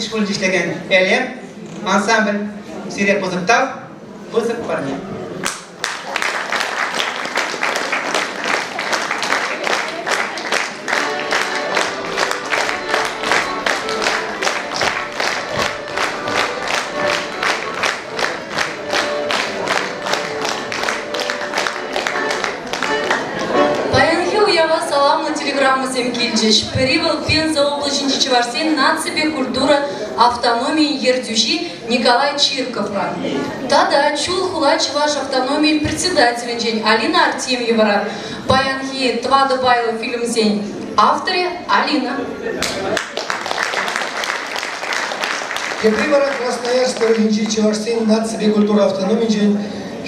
шкулӗнче ӗҫлекен Элем ансамбль. Сире пысӑк тав, пысӑк парне. Паянхи уява саламлӑ телеграммӑсем килчӗҫ. Пӗри вӑл Пенза облаҫӗнчи чӑвашсен наципе культура автономийӗн ертӳҫи Николай Чирковран тата Чулхула чӑваш автономийӗн председателӗнчен Алина Артемьевӑран. Паянхи тӑватӑ пайлӑ фильмсен авторӗ Алина. Тепри вара Красноярск тӑрӑхӗнчи чӑвашсен наципе культура автономийӗнчен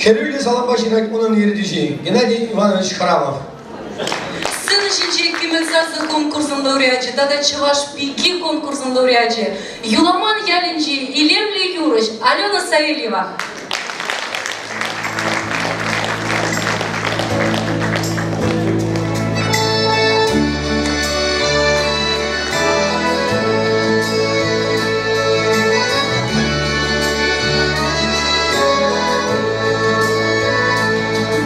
хӗрӳллӗ салампа ҫырать унӑн ертӳҫи Геннадий Иванович Храмов. Сцена ҫинче Кӗмӗл сасӑ конкурсӑн лауреачӗ тата Чӑваш пики конкурсӑн лауреачӗ Юламан ялӗнчи илемлӗ юрӑҫ Алена Савельева.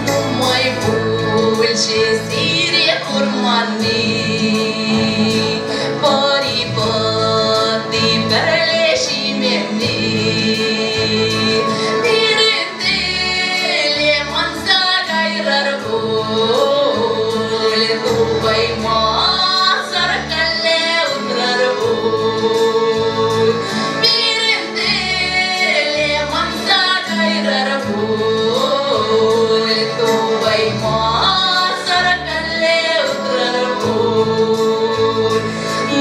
Нумай пулчӗ сире курманни, Пӑри пӑтти пӗрле ҫименни. Пирӗн тӗле манса кайрӑр пуль, Тупаймасӑр калле утрӑр пуль. Пирӗн тӗле манса кайрӑр пуль, Тупаймасӑр калле утрӑр пуль.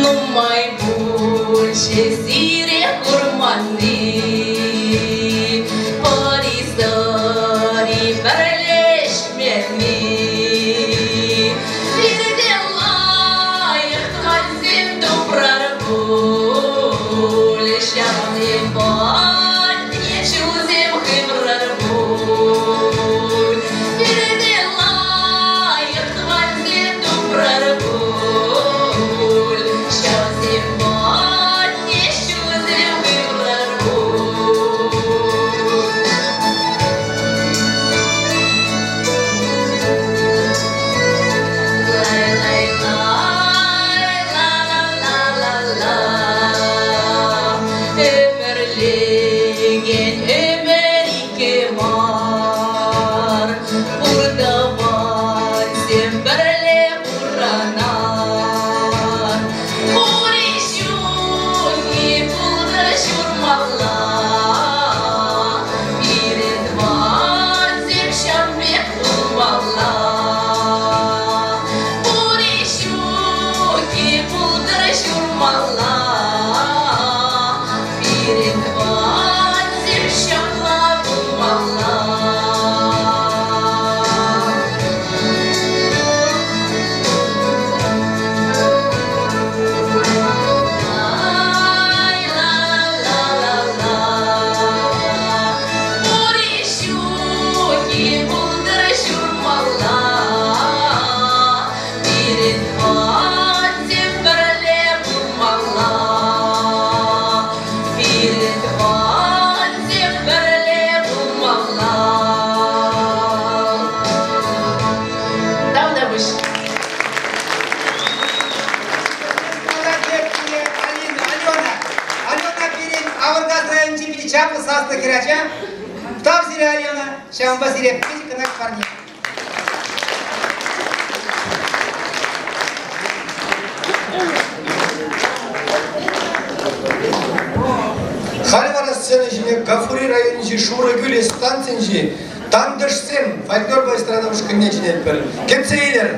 Нумай пулчӗ сире курманни, Пӑри-сӑри пӗрлешменни. Пирте лайӑх тӑвансем тупрар пуль, Ҫавсем патне ҫулсем хыврар пуль. Пирте лайӑх тӑвансем тупрар пуль, Ҫавсем патне ҫулсем хыврар пуль. Ӗмӗрлекен ӗмӗр иккӗ мар, Пур тӑвансем пӗрле пурӑнар. Пур-и ҫук-и пултӑр ҫурмалла, Пирӗн тӑвансем ҫав пек пулмалла. Пур-и ҫук-и пултӑр ҫурмалла, Пирӗн тӑвансем ҫапла пулмалла. Пур-и ҫук-и пултӑр ҫурмалла, Пирӗн тӑвансем пӗрле пулмалла. Пирӗн тӑвансем пӗрле пулмалла. Тавтапуҫ. Молодец, Алина, Алена. Алена пирӗн Авӑркас районӗнчи питӗ чаплӑ саслӑ хӗрача. Тав сире, Алена. Ҫавӑнпа сире пӗчӗк кӑна парне. Халӗ вара сцена ҫине Гафури районӗнчи Шурӑ кӳлӗ станцинчи Тантӑшсем фольклорпа эстрада ушкӑнне чӗнетпӗр. Кӗтсе илӗр!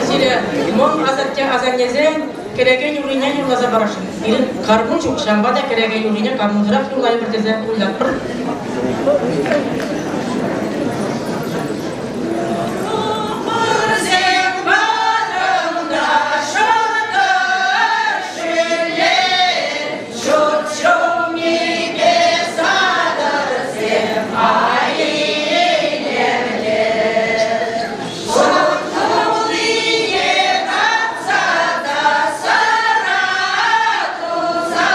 Сире мӑн асатте-асаннесем кӗреке юррине юрласа парасшӑн. Пирӗн кармун ҫук, ҫавӑнпа та кӗреке юррине кармунсӑрах юрлайӑпӑр тесе уйлатпӑр. Тупӑрсем варӑнта шӑтӑр шӳле, Ҫурт ҫуммипе сатӑрсем ай илемле. Туллине татса та сӑра туса.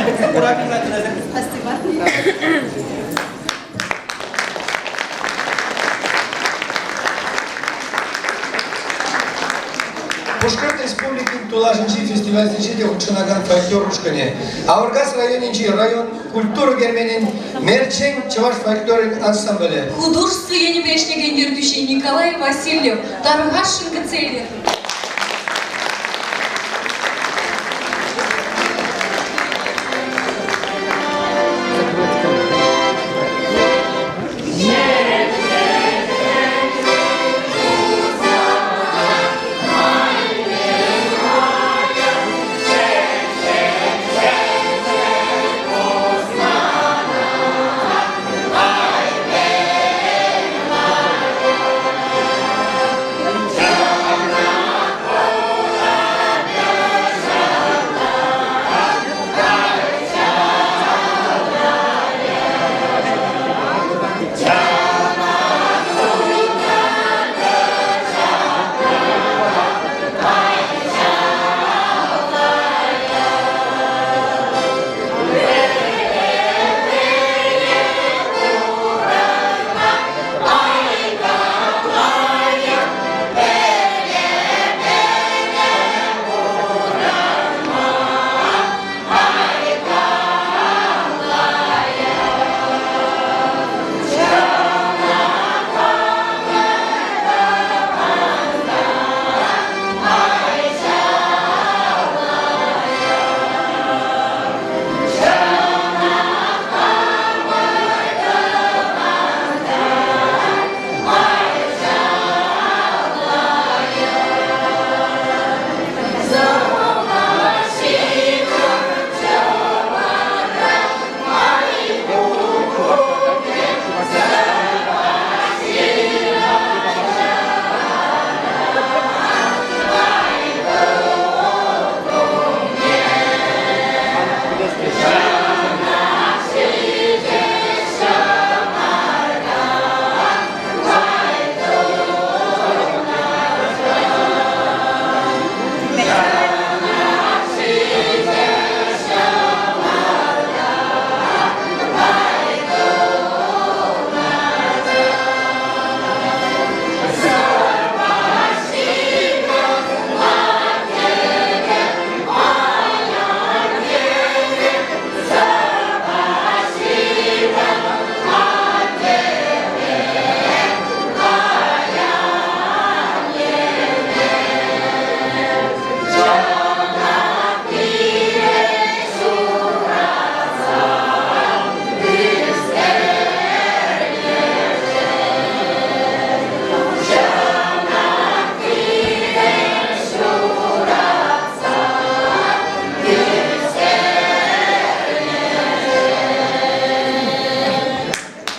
Спасибо. Пушкӑрт Республикин тулашӗнчи фестивальсенче те хутшӑнакан фольклор ушкӑнӗ Авӑркас районӗнчи район культура керменӗн Мерчен чӑваш фольклорӗн ансамблӗ. Художество енӗпе ӗҫлекен ертӳҫи Николай Васильев тархасшӑн кӗтсе илет.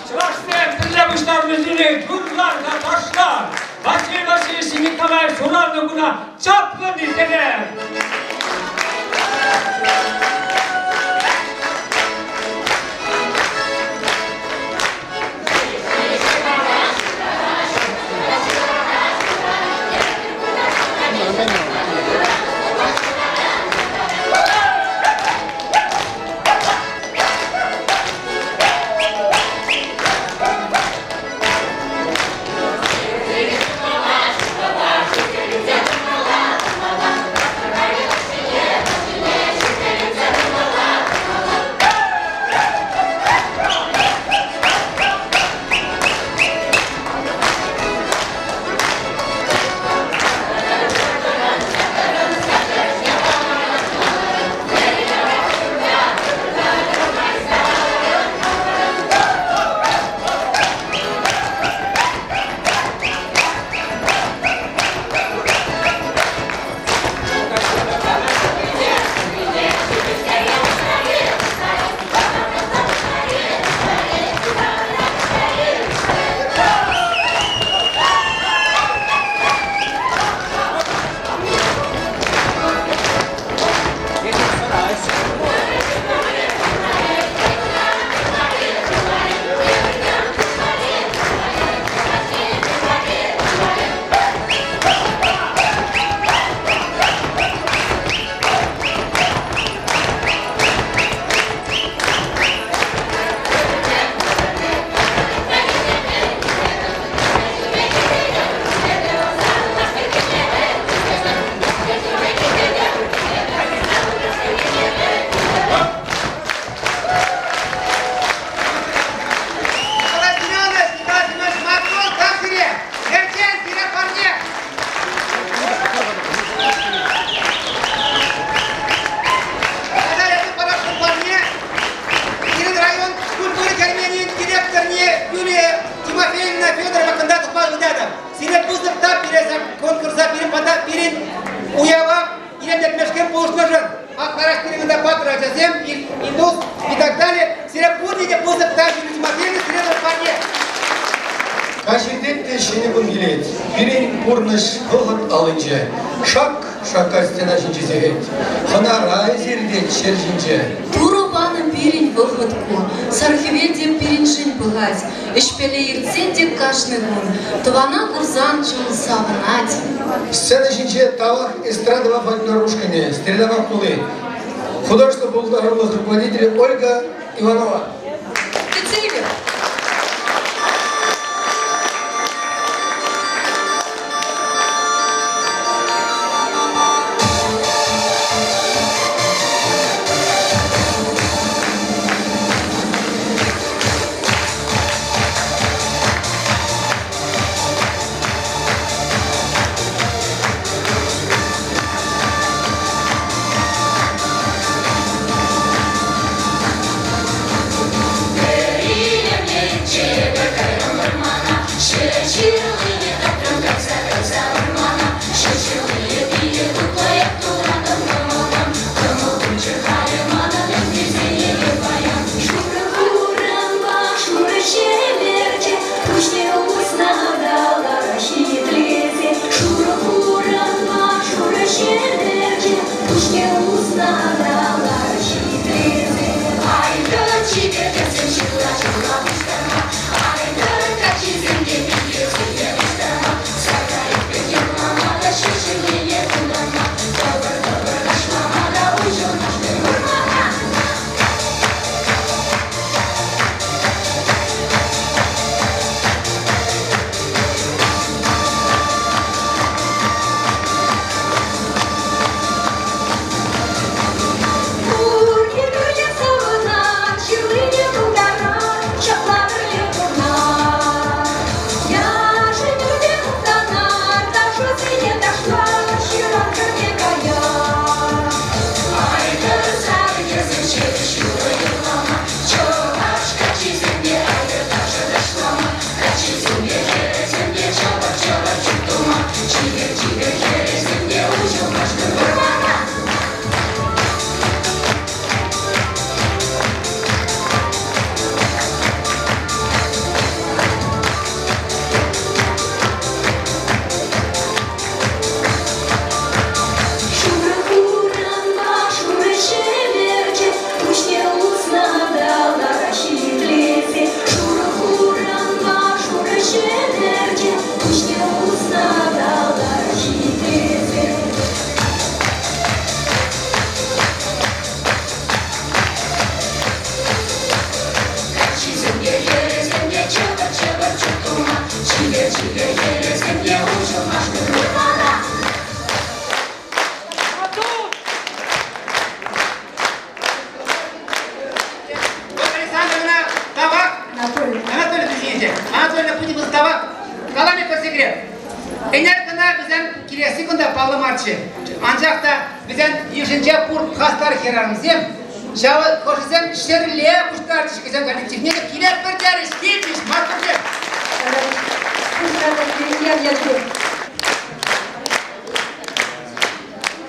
Чӑвашсем пӗрле пуҫтарнисене юрлар та ташлар. Василий Васильевич Николаев ҫуралнӑ куна чаплӑн ирттерер. пирӗн уява илемлетмешкӗн пулӑшнӑшӑн. Ак ларас пирӗн кунта паттӑр ачасем, Индус и так далее. Сире пурне те пысӑк тав ҫыру сире парне. Каҫ иртет те ҫӗнӗ кун килет. Пирӗн пурнӑҫ вӑхӑт аллинче. Шак шакка стена ҫинче сехет. Хӑнара эсир тет ҫӗр ҫинче. Турӑ панӑ пирӗн вӑхӑт ку. Сар хӗвел те пирӗншӗн пӑхать. Ӗҫпеле иртсен те кашни кун тӑвана курсан чун савӑнать. Сцена ҫинче Тавах эстрадӑпа фольклор ушкӑнӗ Стерлитамак хули. Художество пултарулӑх руководителӗ Ольга Иванова. Кӗтсе илер. Александровна, тавах! Анатолий извините. Анатолий Путин тавах! Калами пӗр секрет. Ӗнер кӑна вӗсем килесси кунта паллӑ марччӗ. Анчах та вӗсен йышӗнче пур хастар хӗрарӑмсем, ҫав хӑшӗсем ҫӗрле пуҫтарчӗҫ вӗсен коллективне те килетпӗр терӗҫ, килчӗҫ, маттурсем!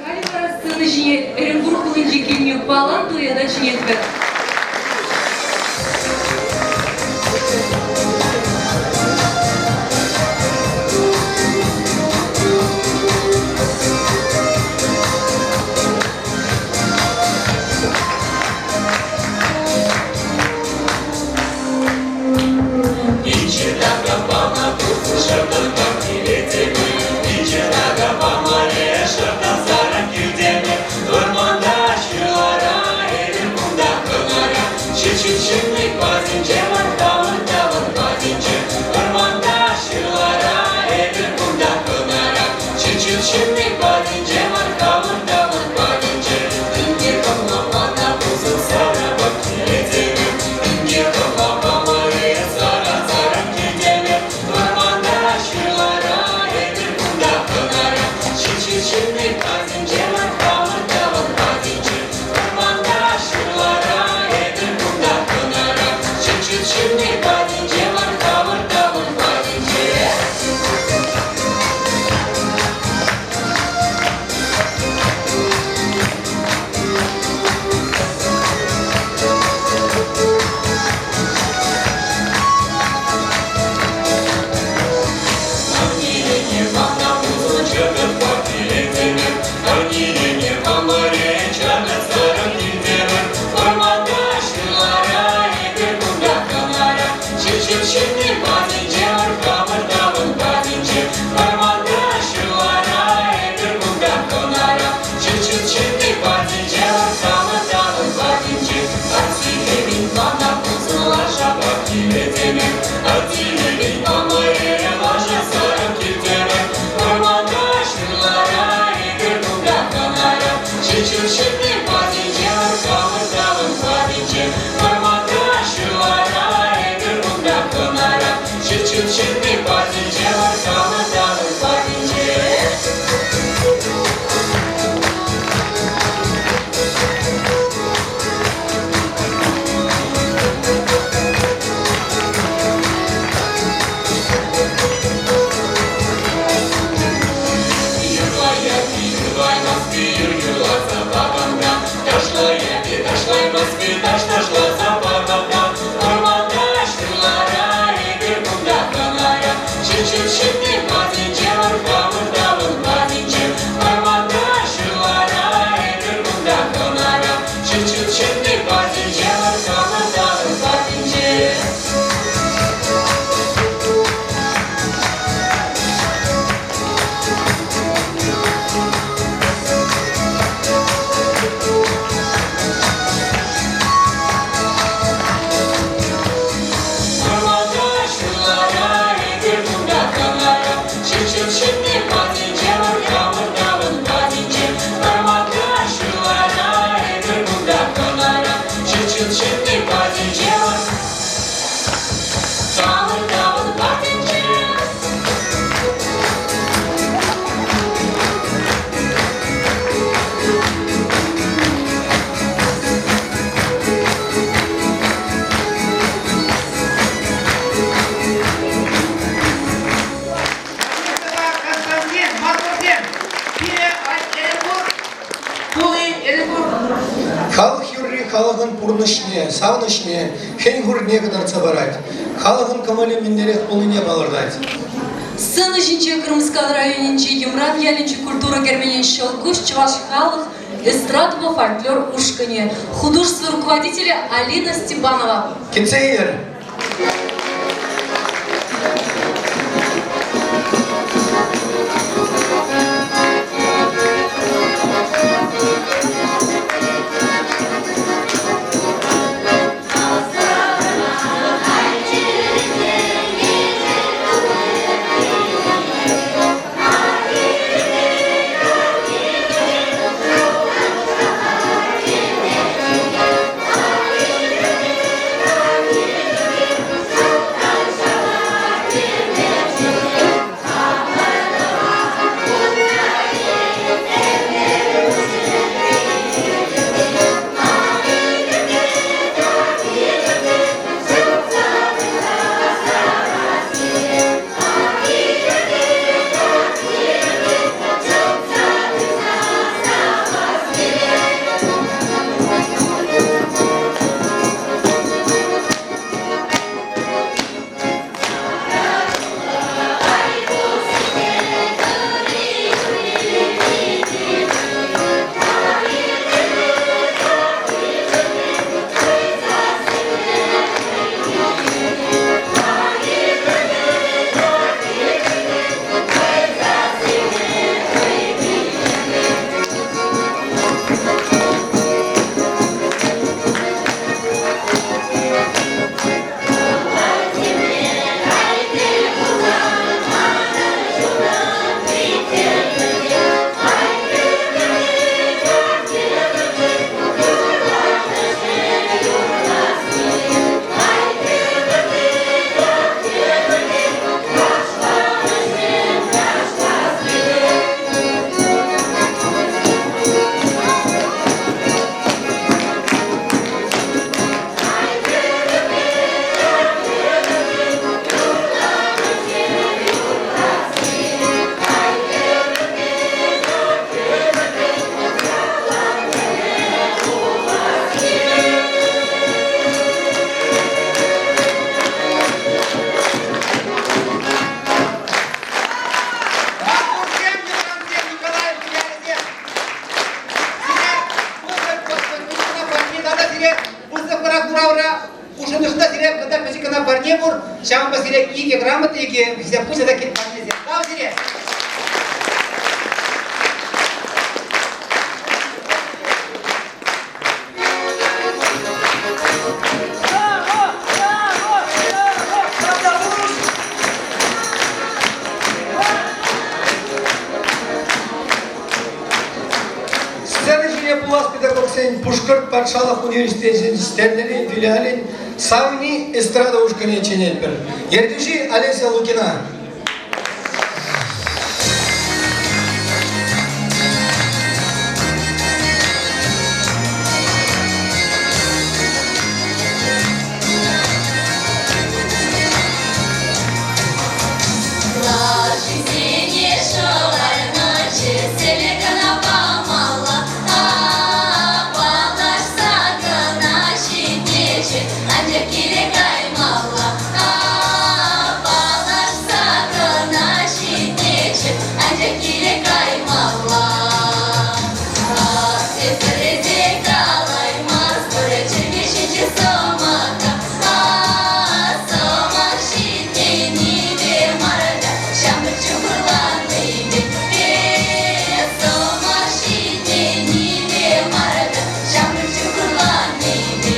Халӗ вара сцена ҫине Эрӗнпур хулинче килнӗ палан туяна чӗнетпӗр. пурнӑҫне, савӑнӑҫне, хӗн-хурне кӑтартса парать, халӑхӑн кӑмӑлӗ мӗнлерех пулнине палӑртать. Сцена ҫинче Крымскал районӗнчи Йӑмран ялӗнчи культура керменӗн Ҫӑлкуҫ чӑваш халӑх эстрадӑпа фольклор ушкӑнӗ, художество руководителӗ Алина Степанова. Кӗтсе илӗр! Маттурсем, юрансем, Николаев ялӗсем! Сире пысӑк кӑна парне тата сире пысӑк кӑна куравра хушӑнӑшта сире тата пӗчӗк кӑна парне пур. Ҫавӑнпа сире икӗ грамота, икӗ хисеп хучӗ тата парнесем. Тав сире! Сцена ҫине пулас педагогсен Пушкӑрт патшалӑх университечӗн Ҫтерлӗри филиалӗн Савни эстрада ушкӑнне чӗнетпӗр. Ертӳҫи Олеся Лукина. Лашисене шӑварнӑччӗ, сӗлӗ кӑна памалла. Паллашса кӑна ҫитнӗччӗ, анчах киле каймалла. Паллашса кӑна ҫитнӗччӗ, анчах киле каймалла. Эсӗ те калаймастпӑр, чӗлхе ҫинче сӑмаха. Сӑмах ҫитменнипе мар та, ҫамрӑк чухланнипе. Сӑмах ҫитменнипе мар та, ҫамрӑк чухланнипе.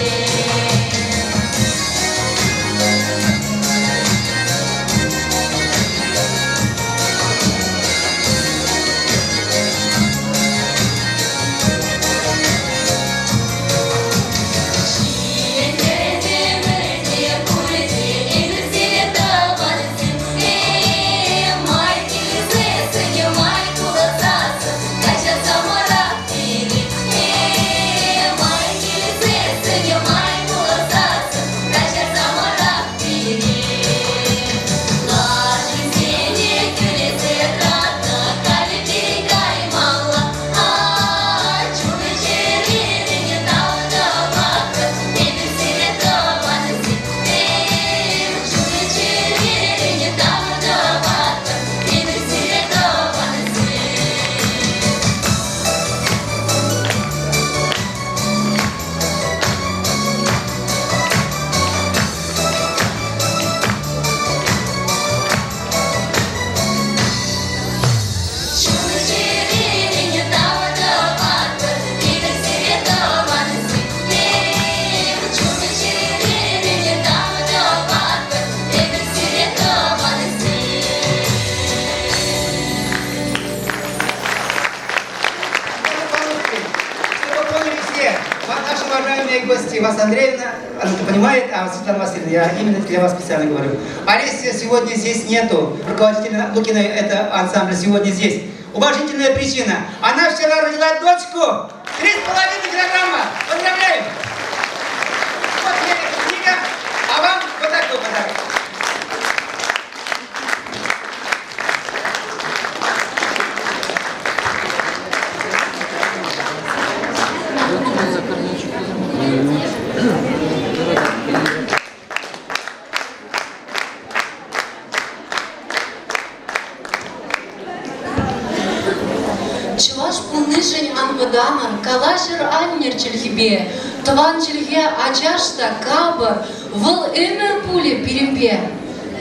Она понимает, а Светлана Васильевна, я именно для вас специально говорю. Олеся сегодня здесь нету. Руководитель Лукина это ансамбля сегодня здесь. Уважительная причина. Она вчера родила дочку. 3,5 килограмма. Поздравляем! Вот ей эта книга, а вам вот такой подарок. Чӑваш пулнишӗн ан вӑтанӑр, калаҫӑр аннӗр чӗлхипе. Тӑван чӗлхе ачаш та капӑр, вӑл ӗмӗр пулӗ пирӗнпе.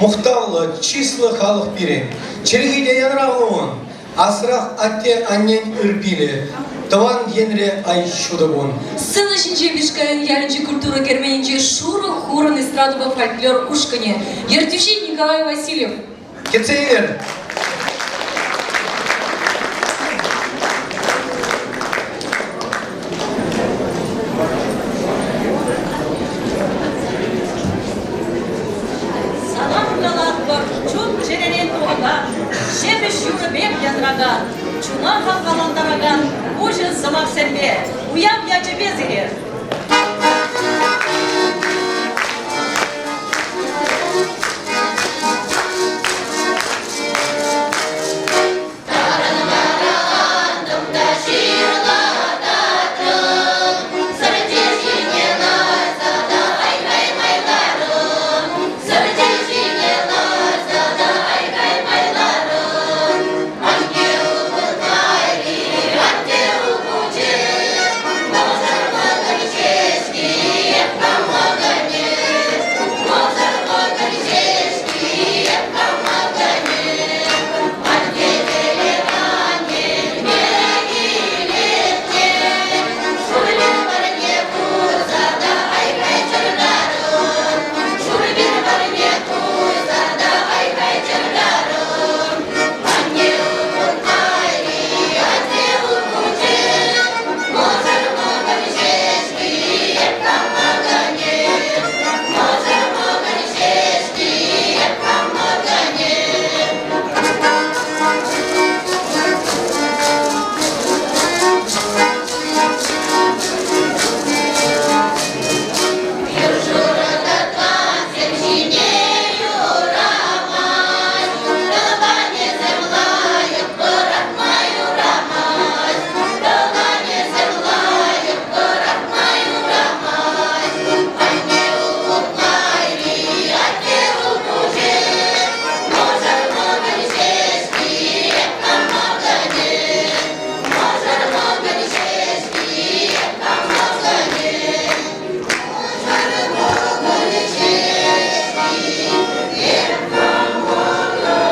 Мухтавлӑ, чыслӑ халӑх пирӗн. Чӗлхи те янравлӑ ун. Асрах атте-аннен ыр пилӗ. Тӑван енре ай ҫутӑ кун. Сцена ҫинче Бишкаин ялӗнчи культура керменӗнче шурӑ хурӑн эстрадӑпа фольклор ушкӑнӗ. Ертӳҫи Николай Васильев. Кӗтсе илер. Салам калатпӑр чун-чӗререн тухакан, ҫепӗҫ юрӑ пек янракан, чуна хавхалантаракан уҫӑ сӑмахсемпе уяв ячӗпе сире! Тарӑн-тарӑн та ҫырла татрӑм, сӗрте ҫине ларса та ай-хай майларӑм, сӗрте ҫине ларса та ай-хай майларӑм. Анне ывӑл майри, атте упучӗ, мӑшӑр мӑкӑр ҫеҫки, эп кам мӑкӑнӗ, мӑшӑр мӑкӑр ҫеҫки, эп кам мӑкӑнӗ. Анне Ҫине юрамасть, тӑванӗсем лайӑх пӑрахма юрамасть, тӑванӗсем лайӑх пӑрахма юрамасть. Анне улпут майри, атте улпучӗ, мӑшӑр мӑкӑль ҫеҫки, эп кам мӑкӑнӗ, мӑшӑр мӑкӑль ҫеҫки, эп кам мӑкӑнӗ. Мӑшӑр мӑкӑль ҫеҫки, эп кам мӑкӑнӗ.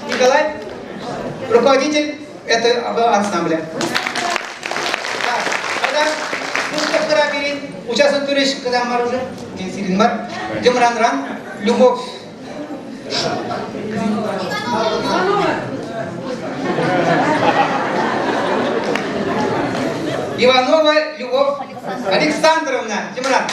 Николай, руководитель этого ансамбля. Так, тогда. пулин участвовать турӗҫ, кӑна мар уже, сирӗн мар. Йӑмранран Любовь Иванова Любовь Александровна, Йӑмран.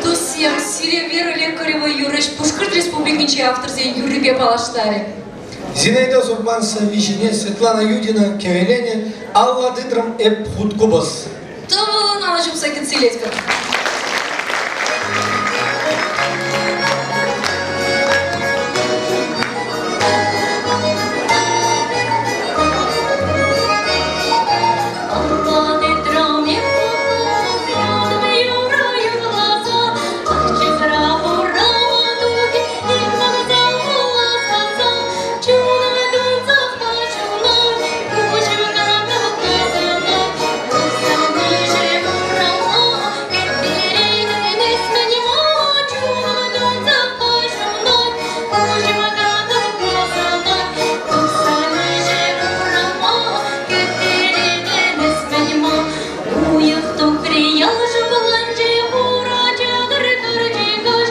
Туссем, сире Вера Лекарева юрӑҫ Пушкӑрт Республикинчи авторсен юррипе паллаштарӗ. Зинаида Сурпан сӑвви Светлана Юдина кӗвӗленӗ «Алла тытрӑм эп хут купӑс». Тӑвӑллӑн алӑ ҫупса кӗтсе илетпӗр. Уйӑх тухрӗ, ял шӑпланчӗ, хура чатӑр карчӗ каҫ.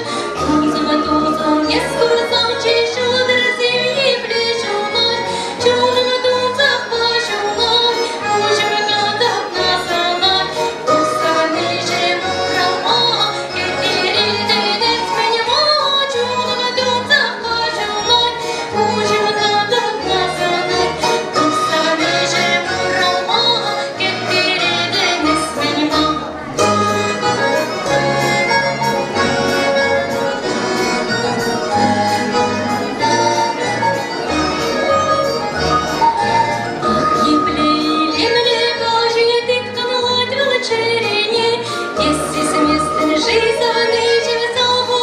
Тусӑм, эс курсамччӗ, ҫӑлтӑрсем епле ҫунаҫ. Чунӑм тунсӑхпа ҫунать, куҫӑм катӑкна сӑнать. Тухсан ишӗм урама, кӗттеретӗн эс мӗн-ма? Чунӑм тунсӑхпа ҫунать, куҫӑм катӑкна сӑнать. Тухсан ишӗм урама, кӗттеретӗн эс мӗн-ма? Ах, епле илемлӗ каҫ тыткӑнлать вӑл чӗрене, Эс сисместӗн-ши савнӑҫӑм салху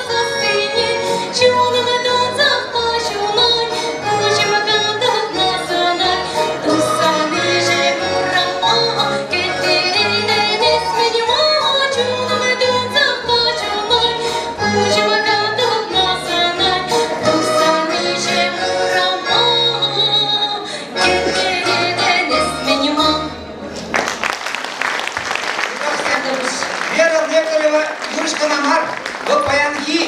сассине? Чунӑм тунсӑхпа ҫунать, куҫӑм кантӑкна сӑнать. Тусан ишӗм урама, кӗттеретӗн эс мӗн-ма? Чунӑм тунсӑхпа ҫунать, куҫӑм кантӑкна сӑнать. Тусан ишӗм урама, кӗттеретӗн эс мӗн-ма? Вера Лекарева юрӑҫ кӑна мар, вӑл паянхи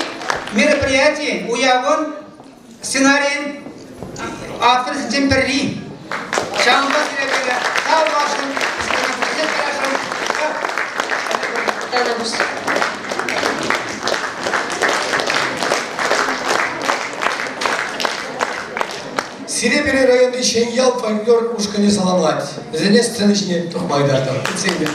мероприяти уявӑн сценарийӗн авторӗсенчен пӗри. Ҫавӑнпа сире Вера тав вашӑн, Сире пире районти Ҫӗньял фольклор ушкӑнӗ саламлать. Вӗсене сцена ҫине тухма ыйтатӑр. Кӗтсе илӗр.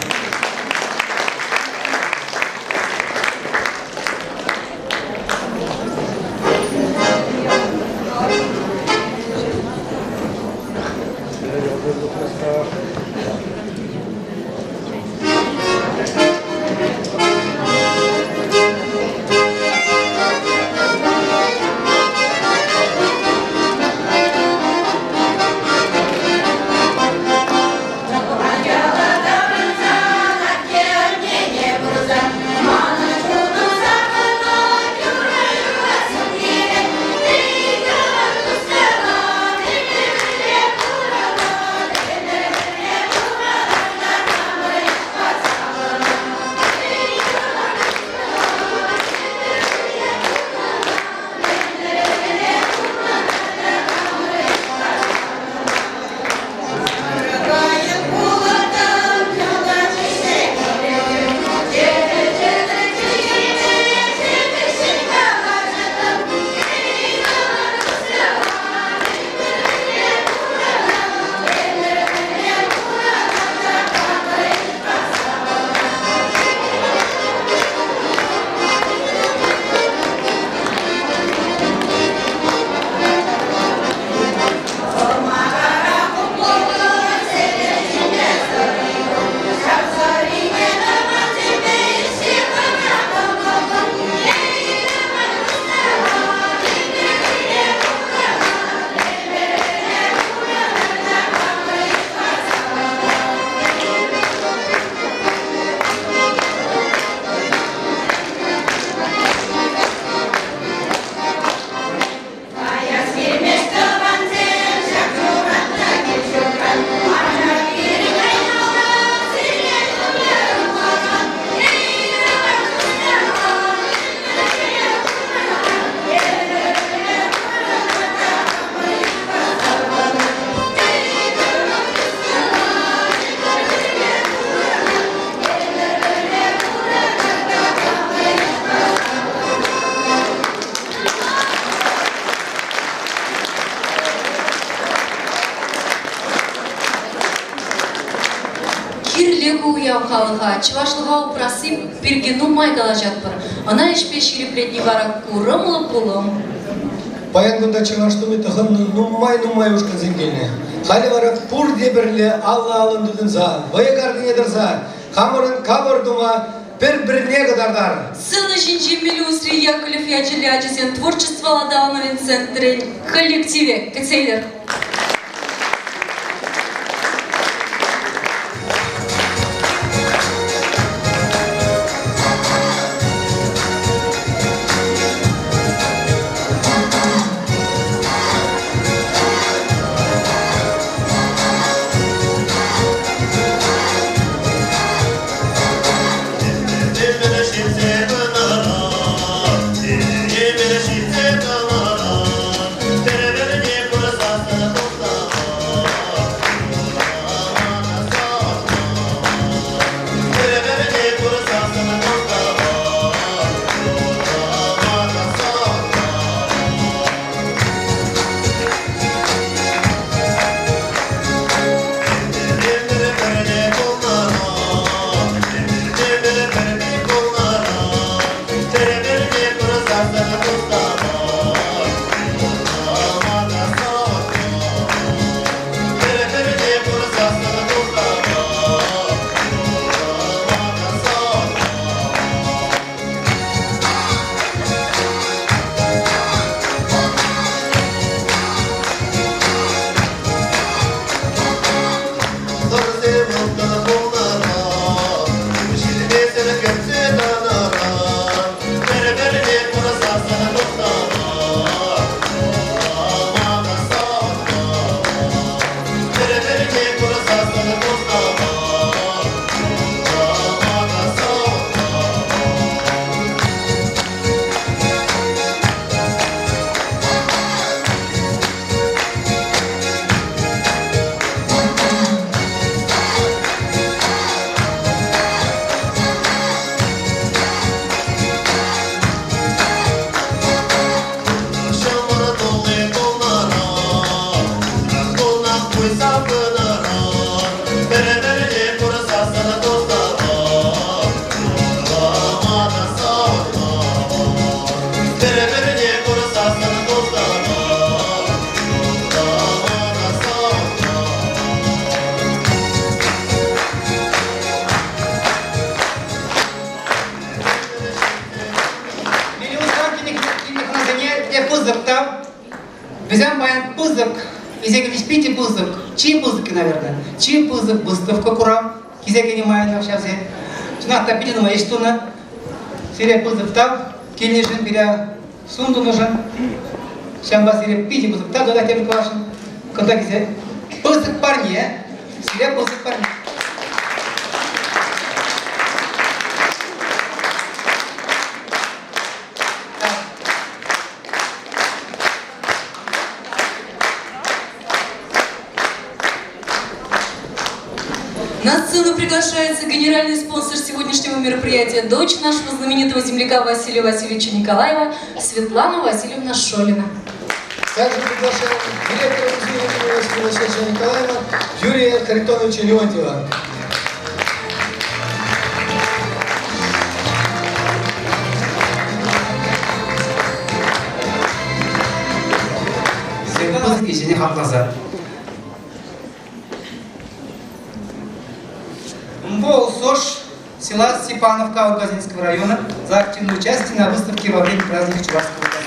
Ачалӑх таврӑнсан. уяв халӑха, чӑвашлӑха упрасси пирки нумай калаҫатпӑр. Ӑна ӗҫпе ҫирӗплетни вара курӑмлӑ пулӑм. Паян кунта чӑваш тумӗ тӑхӑннӑ нумай-нумай ушкӑнсем килнӗ. Халӗ вара пурте пӗрле алла-аллӑн тытӑнса, вӑйӑ картине тӑрса хамӑрӑн капӑр тума пӗр-пӗрне кӑтартар. Сцена ҫинчи Мелеузри Яковлев ячӗллӗ ачасен творчество аталанӑвӗн центрӗн коллективӗ кӗтсе илер. Пысӑк та, вӗсем паян пысӑк, илсе питӗ пысӑк, чи пысӑкки, наверное, чи пысӑк выставка курав килсе кӗнӗ майӑнах ҫавсем. Чӑнах та питӗ нумай ӗҫ тунӑ. Сире пысӑк тав, килнӗшӗн пире сум тунӑшӑн. Ҫавӑнпа сире питӗ пысӑк тав тата тепӗр каласшӑн. Кунта килсе пысӑк парне, сире пысӑк парне. На сцену приглашается генеральный спонсор сегодняшнего мероприятия, дочь нашего знаменитого земляка Василия Васильевича Николаева, Светлана Васильевна Шолина. Также приглашаем директора музея имени Василия Васильевича Николаева Юрия Харитоновича Леонтьева. Ӗҫне хакласа. МБО СОЖ села Степановка Алгазинского района за активное участие на выставке во время праздника Чувашского костюма.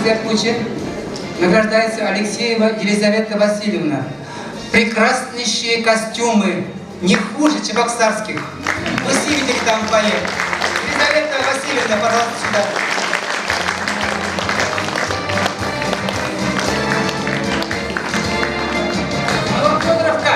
Тепӗр хисеп награждается Алексеева Елизавета Васильевна. Прекраснейшие костюмы, не хуже чебоксарских. Вы видели там в фойе. Елизавета Васильевна, пожалуйста, сюда. Федоровка.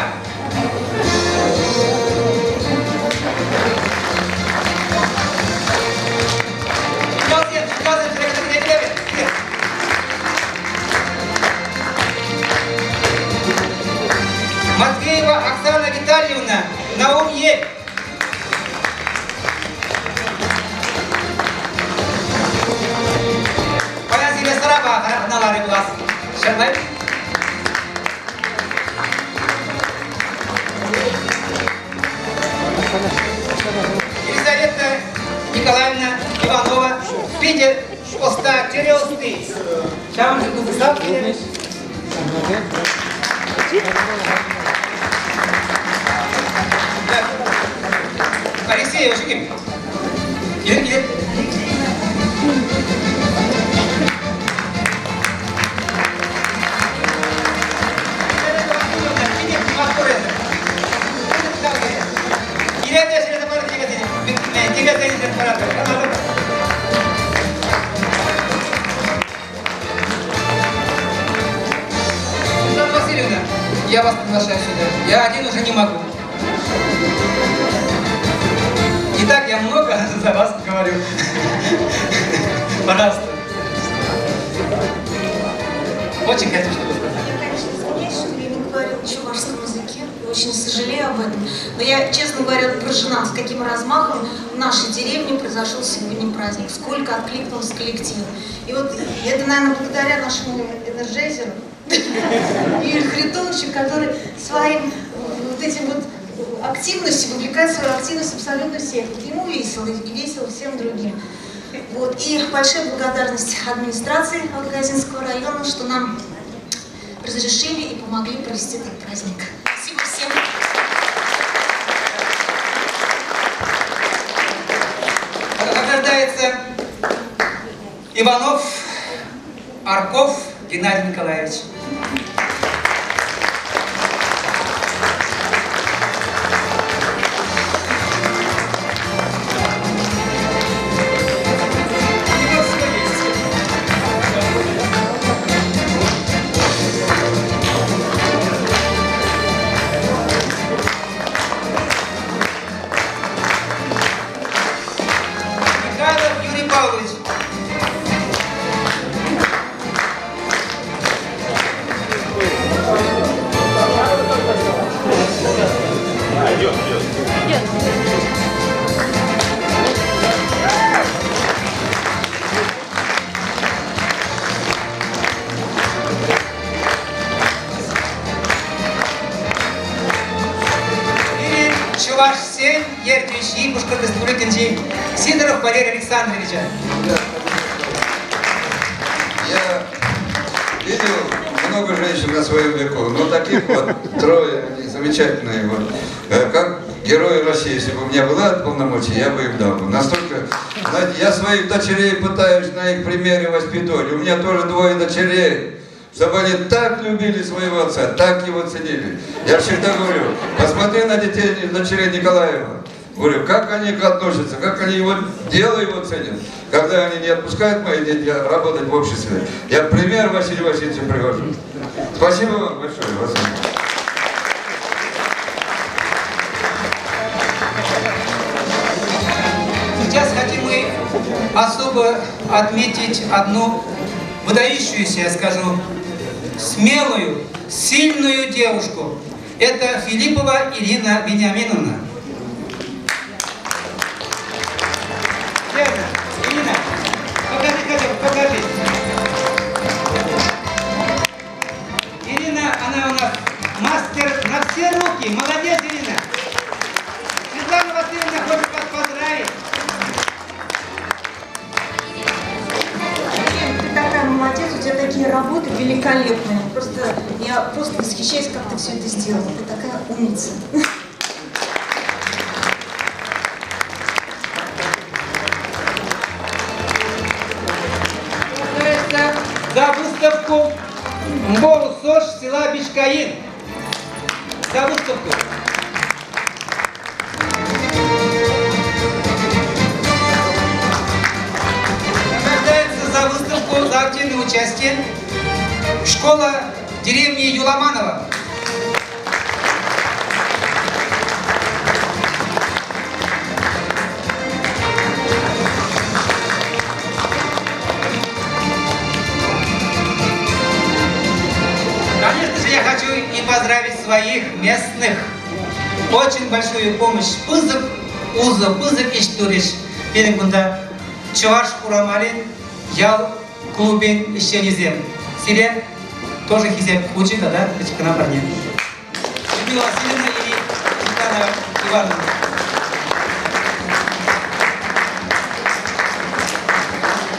Ҫапла. Елизавета Николаевна Иванова питӗ ӑста, тӗрӗ ӑсти. Ҫавӑншӑн пысӑк Алексей, Ошикин. Килӗр, килӗр. Светлана Васильевна, я вас приглашаю сюда. Я один уже не могу. Итак, я много за вас говорю. Пожалуйста. Очень хочу, чтобы сказать. Я, конечно, извиняюсь, что я не говорю на чувашском языке. Очень сожалею об этом. Но я, честно говоря, поражена, с каким размахом в нашей деревне произошел сегодня праздник. Сколько откликнулось коллектив. И вот это, наверное, благодаря нашему энерджайзеру Юрию Харитоновичу, который своим вот этим вот активностью, вовлекает свою активность абсолютно всех. Вот ему весело, и весело всем другим. Вот. И большая благодарность администрации Алгазинского района, что нам разрешили и помогли провести этот праздник. Спасибо всем. Награждается Иванов Арков Геннадий Николаевич. Михайлов Юрий Павлович. Идет, идет. Идет. Пирӗн чӑвашсен ертӳҫи Пушкӑрт Республикинчи Сидоров Валерий Александровича. Я видел много женщин на своем веку, но таких вот трое, они замечательные. Вот. Э, как герои России, если бы у меня была полномочия, я бы им дал. Настолько, знаете, я своих дочерей пытаюсь на их примере воспитывать. У меня тоже двое дочерей. Чтобы они так любили своего отца, так его ценили. Я всегда говорю, посмотри на детей, дочерей Николаева. Говорю, как они относятся, как они его дело его ценят. Когда они не отпускают мои дети работать в обществе. Я пример Василию Васильевичу привожу. Спасибо вам большое, Василий. Сейчас хотим мы особо отметить одну выдающуюся, я скажу, смелую, сильную девушку. Это Филиппова Ирина Вениаминовна. Верно. Ирина, покажи хотя бы, покажи. Ирина, она у нас мастер на все руки. Молодец, Ирина. Светлана Васильевна хочет вас поздравить. Ты такая молодец, у тебя такие работы великолепные. Просто я просто восхищаюсь, как ты все это сделала. Ты такая умница. За выставку Мбору СОЖ села Бишкаин. За выставку. Награждается за выставку за активное участие школа деревни Юламанова. Конечно же, я хочу и поздравить своих местных. Очень большую помощь. Пысӑк усӑ, пысӑк ӗҫ турӗҫ. Пирӗн кунта Чӑваш Хурамалин ял клубӗн ӗҫченӗсем. Сире. Тоже хисеп хучӗ тата пӗчӗк кӑна парне. Людмила Васильевна и Светлана Ивановна.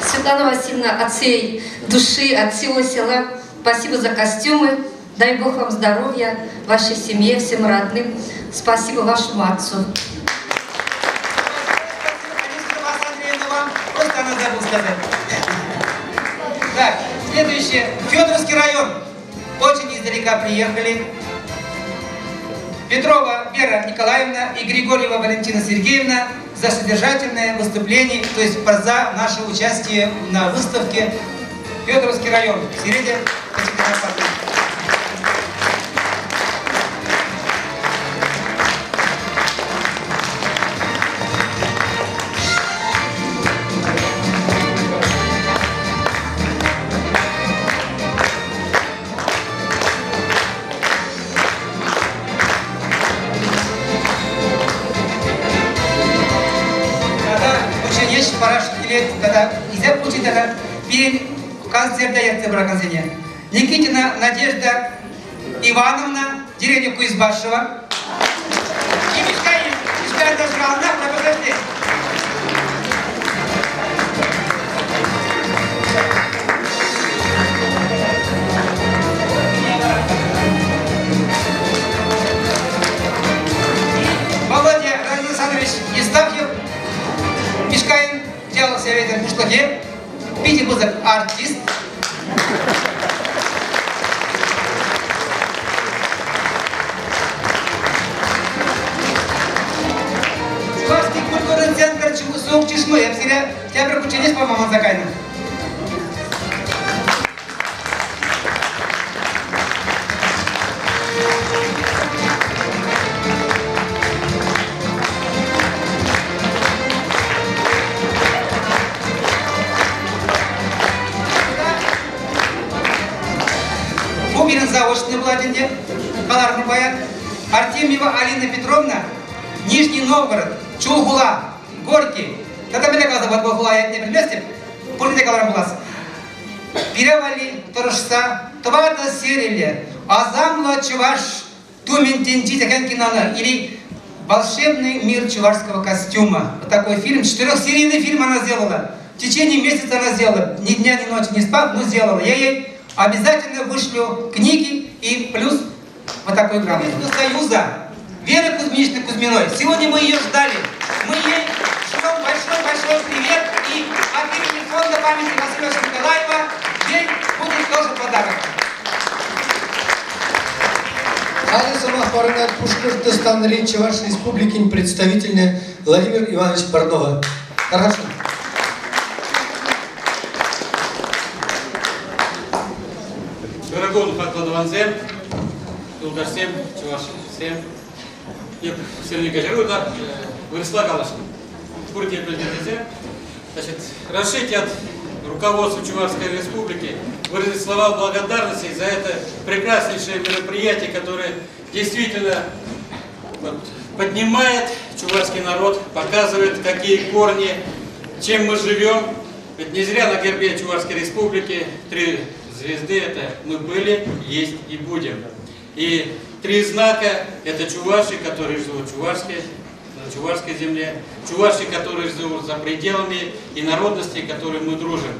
Светлана Васильевна, от всей души, от всего села, спасибо за костюмы. Дай Бог вам здоровья, вашей семье, всем родным. Спасибо вашему отцу. вам просто она забыл сказать. Так, следующее. Федоровский район. Очень издалека приехали. Петрова Вера Николаевна и Григорьева Валентина Сергеевна за содержательное выступление, то есть за наше участие на выставке Федоровский район. Сиреде, Тата кучченеҫ параш килет тата илсе пулчӗ тата пирӗн концерта ертсе пыракансене. Никитина Надежда Ивановна, деревня Куйзбашева. И Мишкаин, Мишкаин даже равна, подожди. Володя Александрович Евстафьев, Мишкаин ял советӗн пуҫлӑхӗ, питӗ пысӑк артист. Чувашский культурный центр Сук Чишмы. Эп сире тепӗр кучченеҫ пама манса кайнӑ. Ку пирӗн заочный пулать ӗнтӗ, каларӑм паян. Артемьева Алина Петровна, Нижний Новгород, Чулхула, Горький. Тата мӗнле каласа патма хула ятне пӗлместӗп, пурне те каларӑм пулас. Пире валли тӑрӑшса тӑватӑ сериллӗ асамлӑ чӑваш тумӗн тӗнчи текен кинона или «Волшебный мир чувашского костюма». Вот такой фильм, четырехсерийный фильм она сделала. В течение месяца она сделала. Ни дня, ни ночи не спав, но сделала. Я ей обязательно вышлю книги и плюс вот такой грамоту. Союза Веры Кузьминичны Кузьминой. Сегодня мы ее ждали. Мы ей шлем большой-большой привет. И от имени фонда памяти Василия Николаева ей будет тоже подарок. Халӗ сӑмах парӑнать Пушкӑртстанри Чӑваш Республикин представительне Владимир Иванович Портнова. Тархасшӑн. Ырӑ кун, хаклӑ тӑвансем, юлташсем, чӑвашсем. Эп сирӗн каҫару та вырӑсла калаҫнӑ. Пурте пӗлтӗр тесе. Значит, разрешите от руководства Чувашской Республики выразить слова благодарности за это прекраснейшее мероприятие, которое действительно вот, поднимает чувашский народ, показывает, какие корни, чем мы живем. Ведь не зря на гербе Чувашской Республики три звезды – это мы были, есть и будем. И три знака – это чуваши, которые живут в Чувашской, на Чувашской земле, чуваши, которые живут за пределами, и народности, которые мы дружим.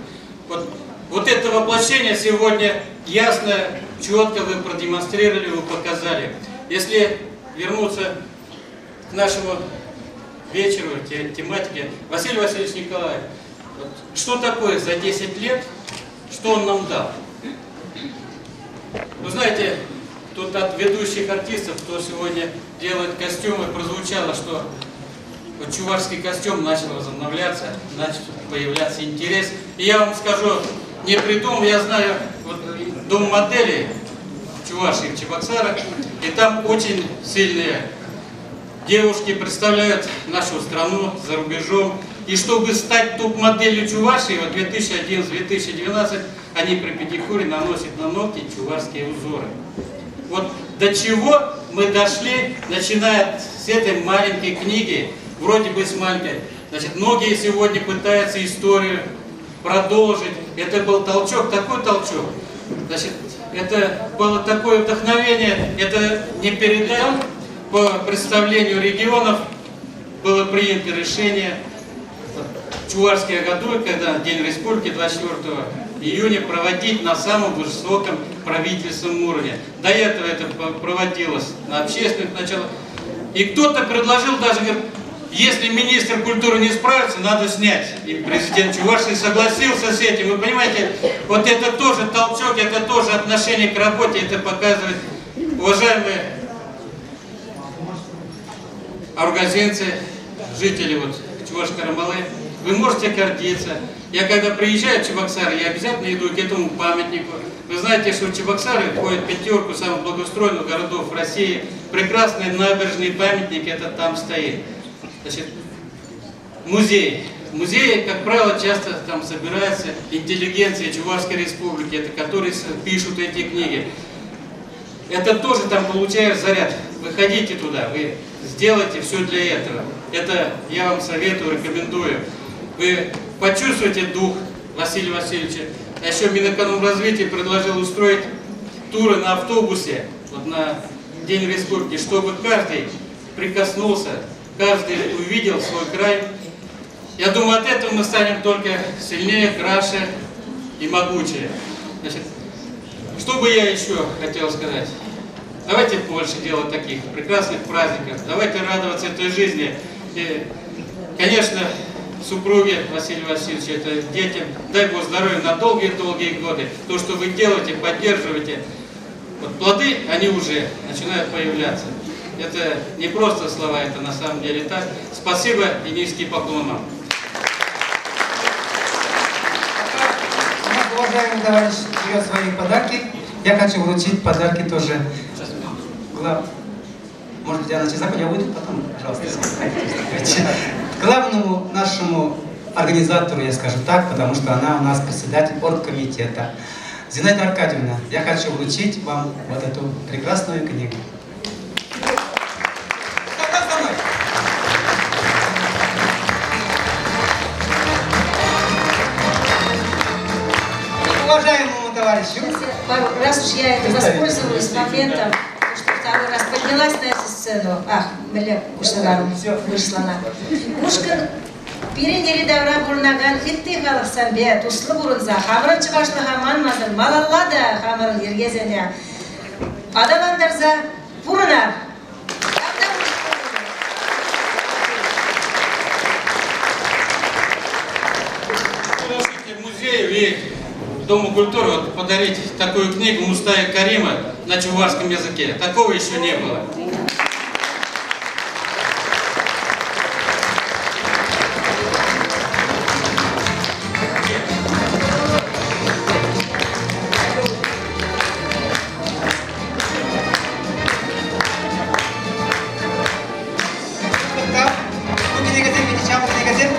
Вот, вот это воплощение сегодня ясно, четко вы продемонстрировали, вы показали. Если вернуться к нашему вечеру, тематике, Василий Васильевич Николаев, вот, что такое за 10 лет, что он нам дал? Вы знаете, тут от ведущих артистов, кто сегодня делает костюмы, прозвучало, что вот чувашский костюм начал возобновляться, начал появляться интерес. И я вам скажу, не придумал, я знаю вот, дом модели в Чувашии, в Чебоксарах, и там очень сильные девушки представляют нашу страну за рубежом. И чтобы стать топ-моделью Чувашии, вот 2011-2012, они при педикюре наносят на ногти чувашские узоры. Вот до чего мы дошли, начиная с этой маленькой книги, вроде бы с маленькой. Значит, многие сегодня пытаются историю продолжить. Это был толчок, такой толчок. Значит, Это было такое вдохновение, это не передать. По представлению регионов было принято решение Чувашский году, когда День Республики 24 июня проводить на самом высоком правительственном уровне. До этого это проводилось на общественных началах. И кто-то предложил даже, говорит, если министр культуры не справится, надо снять. И президент Чувашии согласился с этим. Вы понимаете, вот это тоже толчок, это тоже отношение к работе, это показывает, уважаемые аргазинцы, жители вот Чуваш-Карамалы, вы можете гордиться. Я когда приезжаю в Чебоксары, я обязательно иду к этому памятнику. Вы знаете, что Чебоксары входит в пятерку самых благоустроенных городов России. Прекрасный набережный памятник, это там стоит. Значит, музей. В музее, как правило, часто там собирается интеллигенция Чувашской республики, это которые пишут эти книги. Это тоже там получаешь заряд. Выходите туда, вы сделайте все для этого. Это я вам советую, рекомендую. Вы почувствуете дух Василия Васильевича. А еще Минэкономразвитие предложил устроить туры на автобусе вот на День Республики, чтобы каждый прикоснулся, каждый увидел свой край. Я думаю, от этого мы станем только сильнее, краше и могучее. Значит, что бы я еще хотел сказать? Давайте больше делать таких прекрасных праздников. Давайте радоваться этой жизни. И, конечно, супруге Василия Васильевича, это детям, дай Бог здоровья на долгие-долгие годы. То, что вы делаете, поддерживаете, вот плоды, они уже начинают появляться. Это не просто слова, это на самом деле так. Спасибо и низкий поклон вам. Уважаемый товарищ берет свои подарки. Я хочу вручить подарки тоже. Глав... Может быть, Диана Чесакова, я выйду потом, пожалуйста. Главному нашему организатору, я скажу так, потому что она у нас председатель оргкомитета. Зинаида Аркадьевна, я хочу вручить вам вот эту прекрасную книгу. Уважаемому товарищу. Раз уж я это воспользовалась моментом, что второй раз поднялась на эту сцену. Ах, бля, ушла, вышла она. Ушкӑн пирӗн йӗри-тавра пурӑнакан ытти халӑхсемпе туслӑ пурӑнса хамӑрӑн чӑвашлӑха манмасӑр малалла та хамӑрӑн йӗркесене аталантарса пурӑнар. Музею и Дому культуры вот подарить такую книгу Мустая Карима на чувашском языке. Такого еще не было. Ку кӗнекесем питӗ чаплӑ кӗнекесем.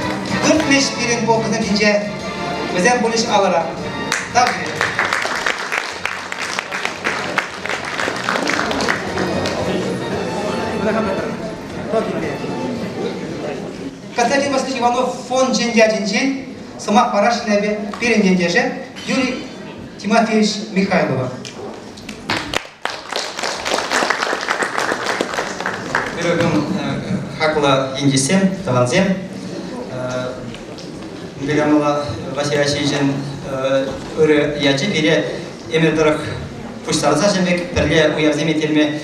Выртмӗҫ пирӗн полкӑсем ҫинче. Вӗсем пулӗҫ алӑра. Тав сире. Константин Васильевич Иванов фончӗн ятӗнчен сӑмах парасшӑн эпӗ пирӗн ентеше Юрий Тимофеевич Михайлова. Ырӑ кун, хаклӑ ентешсем, тӑвансем. Бегамова Василий Васильевичӑн ырӑ ячӗ пире ӗмӗр тӑрӑх пуҫтарса ҫын пек пӗрле уявсем ирттерме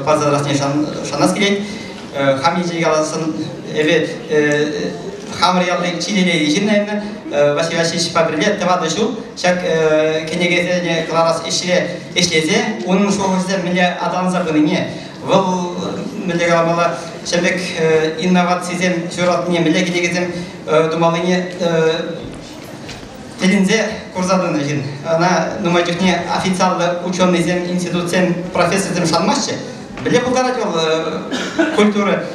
парса тӑрасне шанас килет. Хам енчен каласан, эпӗ хамӑр ялти чи телейлӗ ҫын, наверное, Василий Васильевичпа пӗрле тӑватӑ ҫул ҫак кӗнекесене кӑларас ӗҫре ӗҫлесе унӑн шухӑшӗсем мӗнле аталанса пынине, вӑл мӗнле каламалла, ҫав пек инновацисем ҫуратнине, мӗнле кӗнекесем тумаллине тӗлӗнсе курса тӑнӑ ҫын. Ӑна нумай чухне официаллӑ ученӑйсем, институтсем, профессорсем шанмаҫҫӗ. Мӗнле пултарать вӑл культура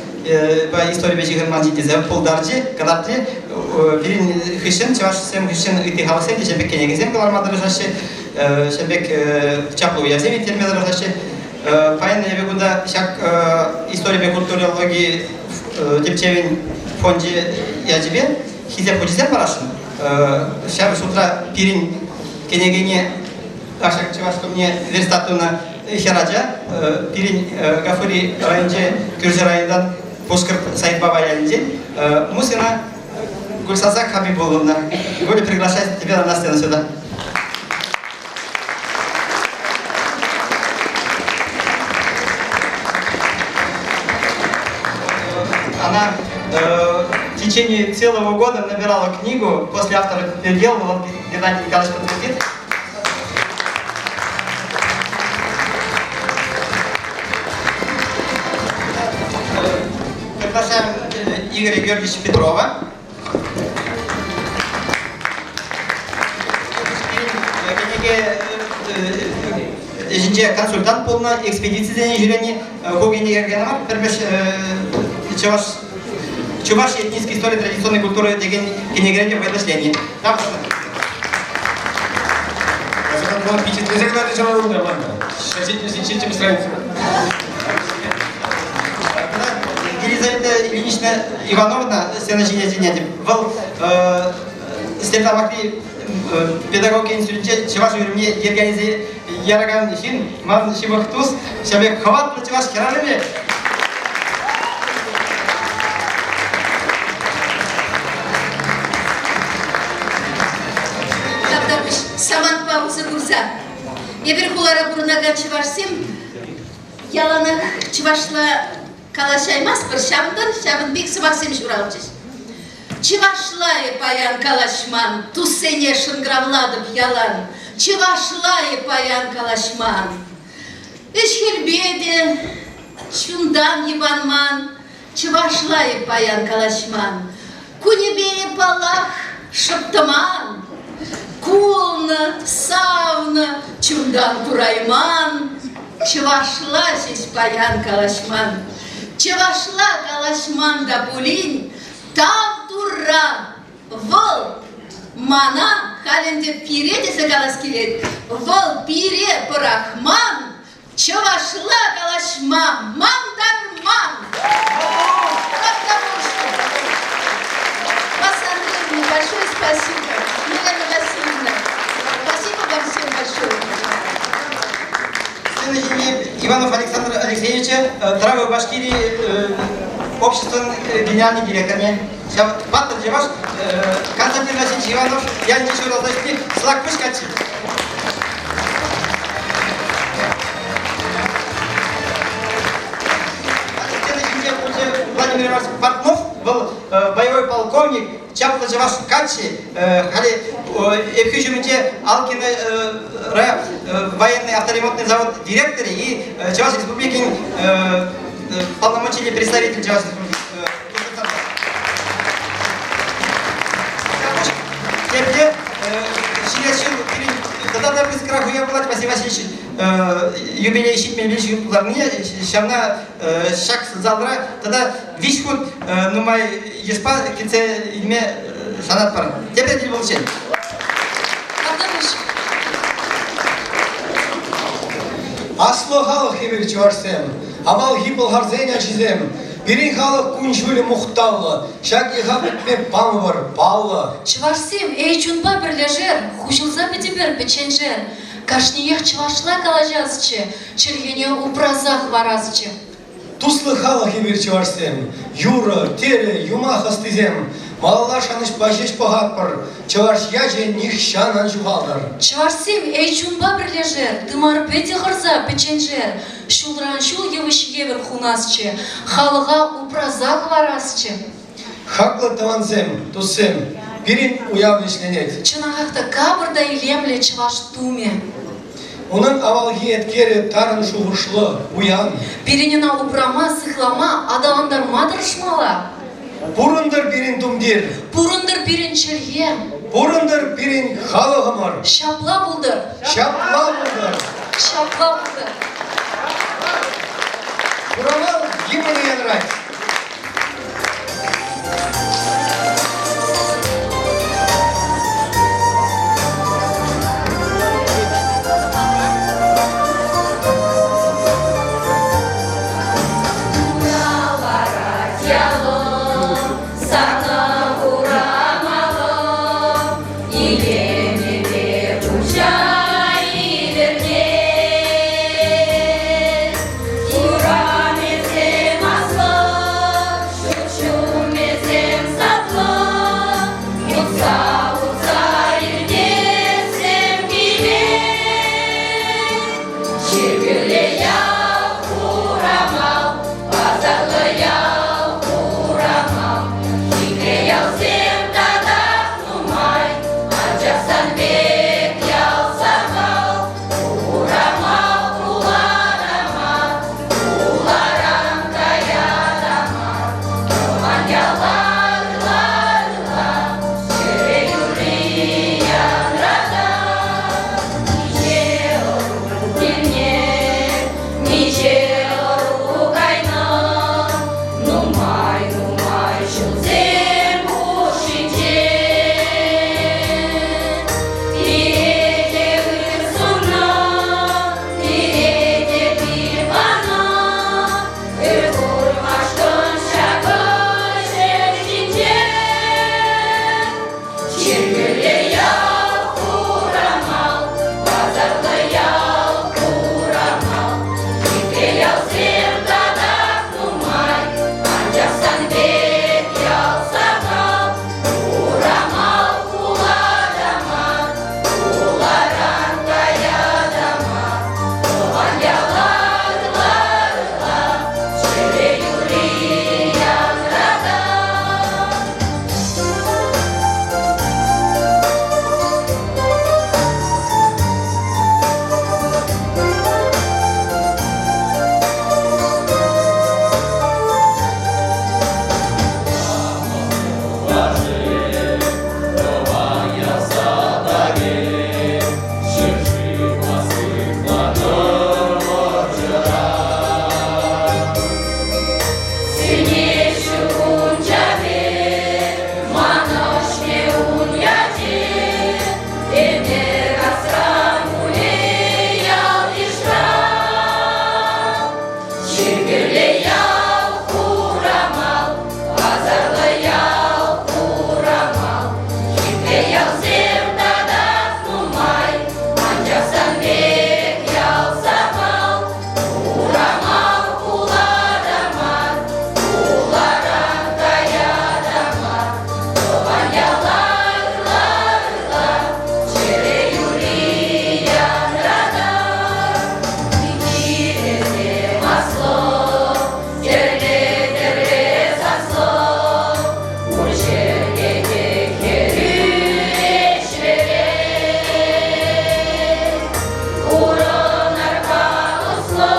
историпе ҫыхӑнман ҫын тесе пултарчӗ, кӑтартрӗ. Пирӗн хыҫҫӑн, чӑвашсем хыҫҫӑн ытти халӑхсем те ҫав пек кӗнекесем кӑларма тӑрӑшаҫҫӗ, ҫав пек чаплӑ уявсем ирттерме тӑрӑшаҫҫӗ. Паян эпӗ кунта ҫак историпе культурологи тӗпчевӗн фончӗ ячӗпе хисеп хучӗсем парасшӑн. Ҫав шутра пирӗн кӗнекене ҫак чӑваш тумне верстат тунӑ хӗрача пирӗн Гафури районӗнче кӳршӗ районтан Пушкӑрт Саидбаба ялӗнчен Мусина Гульсаза Хабибулловна. Гуля, приглашаю тебя на сцену сюда. Она в течение целого года набирала книгу, после автора переделывала, вот Геннадий Николаевич подтвердит. Приглашаем Игоря Георгиевича Петрова. Кӗнеке ӗҫӗнче консультант пулнӑ, экспедицисене ҫӳренӗ. Ку кӗнеке кӑна мар, пӗрмеш чӑваш Чуваш этнической истории традиционной культуры текен кӗнекере те вӑйлӑ ӗҫленӗ. Пичетлесе кӑларнӑ чӑваш унта ман. 177 страница. Елизавета Ильинична Ивановна сцена ҫине чӗнетӗп. Вӑл Стерлитамакри педагогика институтӗнче чӑваш уйрӑмне йӗркелесе яракан ҫын, ман ҫывӑх тус, ҫав пек хӑватлӑ чӑваш хӗрарӑмӗ. Тавтапуҫ самантпа усӑ курса. Эпир хулара пурӑнакан чӑвашсем яланах чӑвашла калаҫаймастпӑр, ҫавӑнтан ҫавӑн пек сӑмахсем ҫуралчӗҫ. Чӑвашла эп паян калаҫман, туссене шӑнкӑравлатӑп ялан. Чӑвашла эп паян калаҫман. Ӗҫ-хӗлпе те чунтан йӑпанман, Чӑвашла эп паян калаҫман. Кунӗпе эп, паллах, шӑп тӑман. Кулнӑ, савнӑ, чунтан курайман. Чӑвашла ҫеҫ паян калаҫман. Чӑвашла калаҫман та пулин, тав Турра, вӑл мана халь ӗнтӗ пире тесе калас килет, вӑл пире пӑрахман, Чӑвашла калаҫма мантарман! Потому что Вас, Андреевна, большое спасибо. Елена Васильевна, спасибо вам всем большое. Сцена ҫине Иванов Александр Алексеевича Травы Башкирии обществӑн генеральный директорне, ҫав паттӑр чӑваш Константин Васильевич Иванов ялӗнче ҫуралса ӳснӗ Слакпуҫ каччи. Сцена ҫинче пулчӗ Владимир Иванович Портнов, вӑл боевой полковник, чаплӑ чӑваш каччи, халӗ Ӗпхӳ ҫумӗнче Алкино военный авторемонтный завод директорӗ и Чӑваш Республикин полномочий представитель Чӑваш Республики. Тепре ҫитес ҫул пирӗн тата та пысӑкрах уяв пулать, Василий Васильевич юбилей ҫитмелли ҫул пултарнине ҫавна ҫак залра тата виҫ хут нумай йышпа кӗтсе илме шанатпӑр. Тепре тӗл пулччен. Аслӑ халӑх эпир чӑвашсем, авалхи пӑлхарсен ачисем. Пирӗн халӑх кун-ҫулӗ мухтавлӑ, ҫак йӑха пӗтме памӑпӑр, паллӑ. Чӑвашсем, эй, чунпа пӗрлешер, хуҫӑлса пӗтӗпӗр пӗчченшер. Кашниех чӑвашла калаҫасчӗ, чӗлхене упраса хӑварасчӗ. Туслӑ халӑх эпир чӑвашсем, юрӑ, тӗрӗ, юмах ӑстисем. Малалла шанӑҫпа ҫеҫ пӑхатпӑр, чӑваш ячӗ нихҫан ан ҫухалтӑр. Чӑвашсем, эй, чунпа пӗрлешер, тымар пӗтӗ хӑрса пӗчченшер. Ҫулран ҫул йывӑҫ евӗр хунасчӗ, халӑха упраса хӑварасчӗ. Хаклӑ тӑвансем, туссем, пирӗн уяв вӗҫленет. Чӑнахах та капӑр та илемлӗ чӑваш тумӗ. Унӑн авалхи еткерӗ тарӑн шухӑшлӑ, пуян. Пирӗн ӑна упрама, сыхлама, аталантарма тӑрӑшмалла. Пурӑнтӑр пирӗн тумтир. Пурӑнтӑр пирӗн чӗлхе. Пурӑнтӑр пирӗн халӑхӑмӑр. Ҫапла пултӑр. Ҫапла пултӑр. Ҫапла пултӑр. Хурамал гимнӗ янрать. Сана хурамалӑм, илемӗпе куҫа илӗртет. Чиркӳллӗ ял Хурамал, пасарлӑ ял Хурамал. Хитре ялсем татах нумай, анчах сан пек ял сахал. Хурамал хула та мар, хуларан кая та мар. Тӑван яла ырла-ырла, чӗре юрри янратать. Сӳнеҫҫӗ ун чапӗ, манӑҫмӗ ун ячӗ, ӗмӗр асра пулӗ ял-йышра. Чиркӳллӗ ял Хурамал, пасарлӑ ял Хурамал. Хитре ялсем татах нумай, анчах сан пек ял сахал. Хурамал хула та мар, хуларан кая та мар. Тӑван яла ырла-ырла, чӗре юрри янратать. Килӗсем аслӑ, тӗрле-тӗрле саслӑ, пур ҫӗрте те хӗрӳ ӗҫлерен. Пурӑнар-ха ӑслӑ,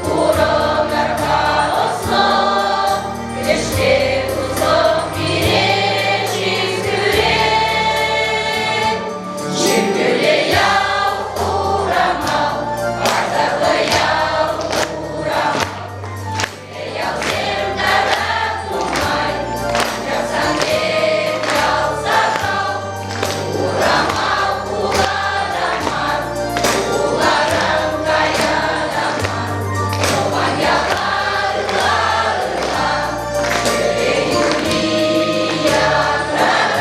пурӑнар-ха ӑслӑ, ӗҫре туслӑх пире чыс кӳрет. Чиркӳллӗ ял Хурамал, пасарлӑ ял Хурамал. Ялсем татах нумай, анчах сан пек ял сахал. Хурамал хула та мар, хуларан кая та мар. Тӑван яла ырла-ырла, чӗре юрри янратать.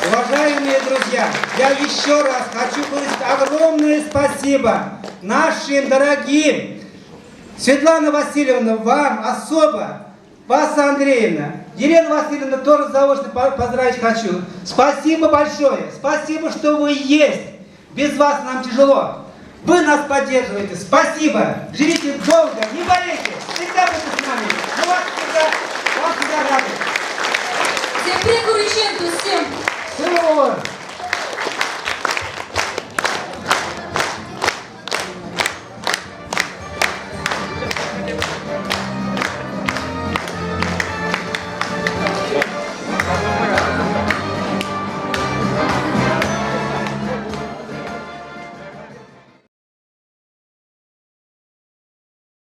Уважаемые друзья, я еще раз хочу выразить огромное спасибо нашим дорогим Светлана Васильевна, вам особо, Васа Андреевна, Елена Васильевна тоже заочно поздравить хочу. Спасибо большое, спасибо, что вы есть. Без вас нам тяжело. Вы нас поддерживаете. Спасибо. Живите долго, не болейте. Всегда будьте с нами. Мы вас всегда, вам всегда рады. Тепре куриччен, туссем! Сывӑ.